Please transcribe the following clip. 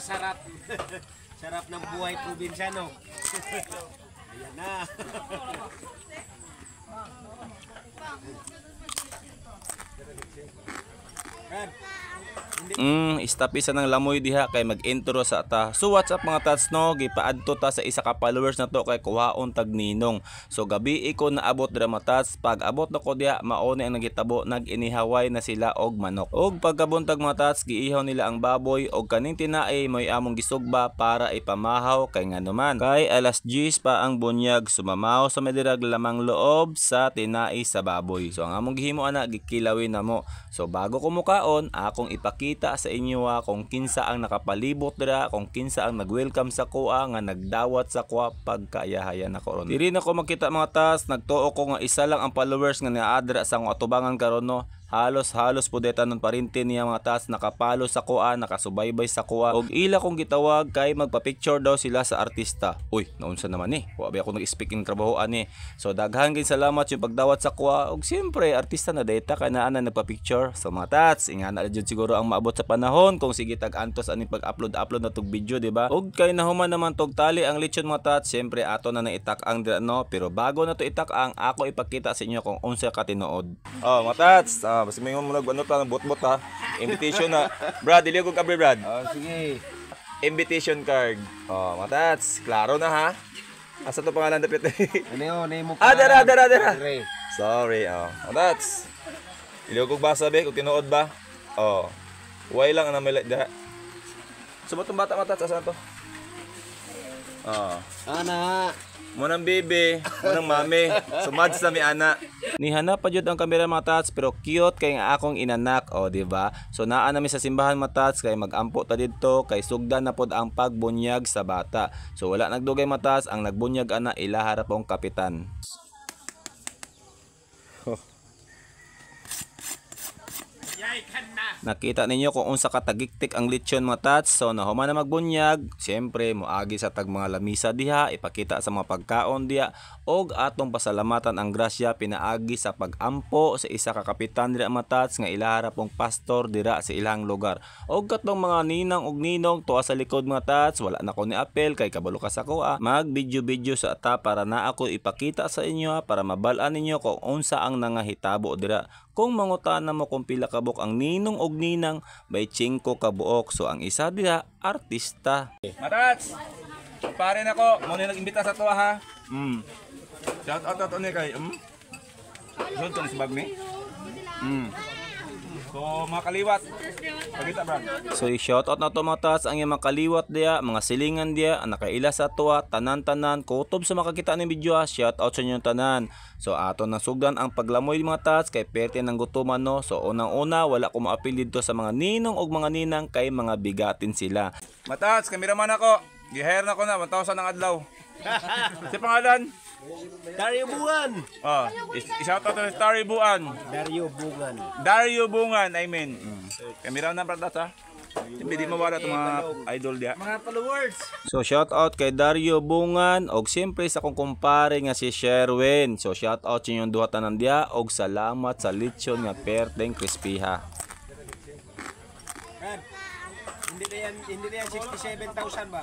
Napakasarap. Sarap ng buhay probinsyano. Ayan na. Brad, Istapisa ng lamoy diha kay mag-intro sa ta. So what's up, mga tats, no? Gipaadto ta sa isa ka followers na to kay kuhaon tag ninong. So gabi ko naabot dira, mga tats. Pag abot na ko diha, mao ni ang nagitabo, nag-inihaway na sila og manok. Og pagkabuntag, mga tats, giihaw nila ang baboy og kaning tinae mo'y among gisugba para ipamahaw kay nganuman. Kay alas 10 pa ang bunyag, sumamaw sa medirag lamang loob sa tinai sa baboy. So ang among gihimo ana, gikilawin na mo. So bago ko mukaon, akong ipakita sa inyo kung kinsa ang nakapalibot dira, kung kinsa ang nag-welcome sa kuha nga nagdawat sa kuha pagkayahaya na ko ron. Diri na ko makita, mga tas, nagtuo ko nga isa lang ang followers nga naadra sa akong atubangan karon, no. Halos halos po deta nun parinti niya, mga tas, nakapalo sa kuha, nakasubaybay sa kuha. Og ila kong gitawag kay magpa-picture daw sila sa artista. Uy, naunsa naman eh. Wa ba ako nag-speaking trabaho ani. So daghan kay salamat yung pagdawat sa kuha. Og siyempre, artista na data kay naa na nagpa-picture. So mga tats, ingana jud siguro ang maabot sa panahon kung sige tag antos ani pag-upload upload na tog video, di ba? Og kay nahuman naman tog tali ang lechon, mga tats, siyempre ato na nang itak-ang dira, no. Pero bago na to itak-ang, ako ipakita sa inyo kung unsa ka tinuod. Oh, mga tats, basta may mo nag ano ta, bot-bot ha. Invitation na. Brad, dili ko kabre, Brad. Oh, sige. Invitation card. Oh, mga tats, klaro na ha. Asa to pangalan dapat? Ano yun? Ano mo Ah, dara, dara, dara. Dire. Sorry, oh. Oh, that's. Ilog kog basa be, kung tinuod ba? Oh. Why lang ang may dira. Sumot tong bata, mga tats, asa na to? Oh. Ana. Munang bibi, munang mami, sumads na mi ana. Nihanap pa jud ang kamera, mga tats, pero cute kay nga akong inanak, o di ba? So naa nami sa simbahan, mga tats, kay magampo ta didto kay sugdan na pod ang pagbunyag sa bata. So wala nagdugay, mga tats, ang nagbunyag ana ilaha ra pong kapitan. Nakita ninyo kung unsa katagiktik ang lechon, mga tats. So nahuman na magbunyag, siyempre moagi sa tag mga lamisa diha, ipakita sa mga pagkaon diha og atong pasalamatan ang grasya pinaagi sa pagampo sa isa ka kapitan dira, mga tats, nga ilaha ra pong pastor dira sa ilang lugar. Og katong mga ninang og ninong tuwa sa likod, mga tats, wala na ko ni apel kay kabalo ka sa kuha. Mag video-video sa ata para na ako ipakita sa inyo ha, para mabal-an ninyo kung unsa ang nangahitabo dira. Kung mangutana mo kung pila kabuk ang ninong og ninang, may 5 kabuok. So ang isa diha artista. Matats! Pare nako, mo ni nag-imbita sa tuwa ha. Shout out ato ni kay Doon to ni sa bag ni. So mga kaliwat, pagita, Brad. So i-shout out na to, mga tats, ang iyang mga kaliwat diya, mga silingan diya, ang nakaila sa tuwa, tanan-tanan, kutob sa makakita ng video ha, shout out sa inyong tanan. So ato na sugdan ang paglamoy, mga tats, kay perte ng gutuman, no. So unang-una, wala ko maapil dito sa mga ninong og mga ninang kay mga bigatin sila. Matats, kameraman ako. Gi-hire na ko na, 1,000 ang adlaw. Si pangalan? Dario Bungan. Oh, i-shout out to Starry Buan. Dario Bungan. Dario Bungan, I mean. Kameraman na Brad ha. Siyempre di mawala itong mga idol diya. Mga followers. So shout out kay Dario Bungan og siyempre sa akong kumpare nga si Sherwin. So shout out sa inyong duha tanan diha og salamat sa lechon nga perteng crispy ha. Brad, hindi na yan, hindi na yan 67,000 ba?